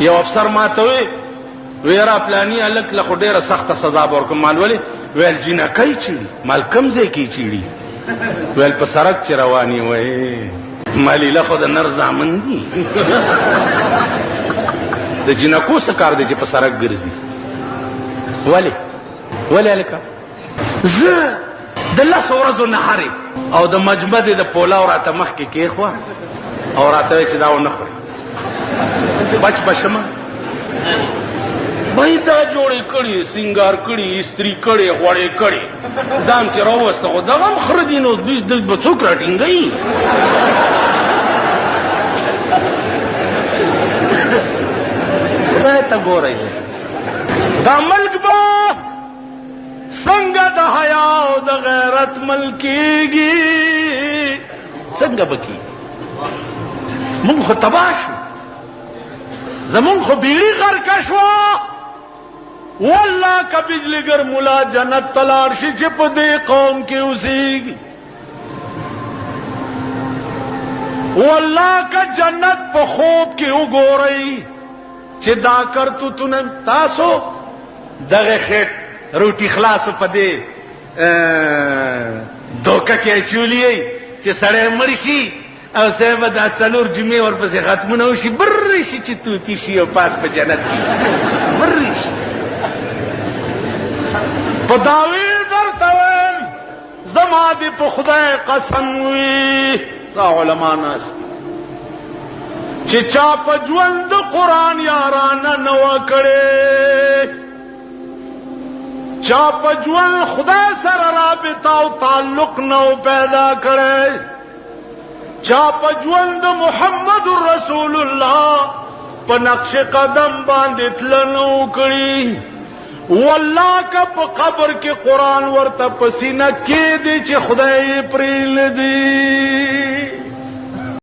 یو افسر ماته وی ویرا پلانی هلک له خو ډېره سخته سزا به ورکړم. مال ولې؟ ویل جینکۍ چیړي. مال کوم ځای کې چیړي؟ ویل په سړک چې روانې وې. مال ایله خو د نر زامن دي، د جینکو څه کار دی چې په سړک ګرځي؟ ولې ولې هلکه؟ زه د لسو ورځو نهرې او د مجمدې د پولاو راته مخکې کېښوه او راته وایي چې دا ونه خورې، بچ به شمه. بای دا جوړې کړي، سینګار کړي، استری کړي، غوړې کړي، دا هم چې راووسته خو دغه هم خره دي، نو دوی دلته به څوک راټینګوي؟ خدای ته ګورئ، دا ملک به څنګه د حیا او د غیرت ملک کېږي؟ څنګه به کېږي؟ موږ خو تباه شو، زمونږ خو بیړي غرقه شوه. والله که بجلیګر ملا جنت ته لاړ شي چې په دې قوم کې اوسېږي، والله که جنت په خوب کې وګورئ چې دا کرتوتونه تاسو دغه خېټ روټي خلاص په دې دوکه کې اچولي چې سړی مړ شي او صاحب دا څلور جمعې ورپسې ختمونه وشي، بر شي چې توتي شي او پاس په جنت کې بر شي. په داوی درته وایم، زما دې په خدای قسم وي، دا علما ناست چې چا په ژوند قرآن یارانه نه وه کړې، چا په ژوند خدای سره رابطه او تعلق نه و پیدا کړی، چا په ژوند محمد رسول الله په نقش قدم باندې تله نه وکړي، والله که په قبر کې قرآن ورته په سینه کې دی چې خدای یې پرې نه دی.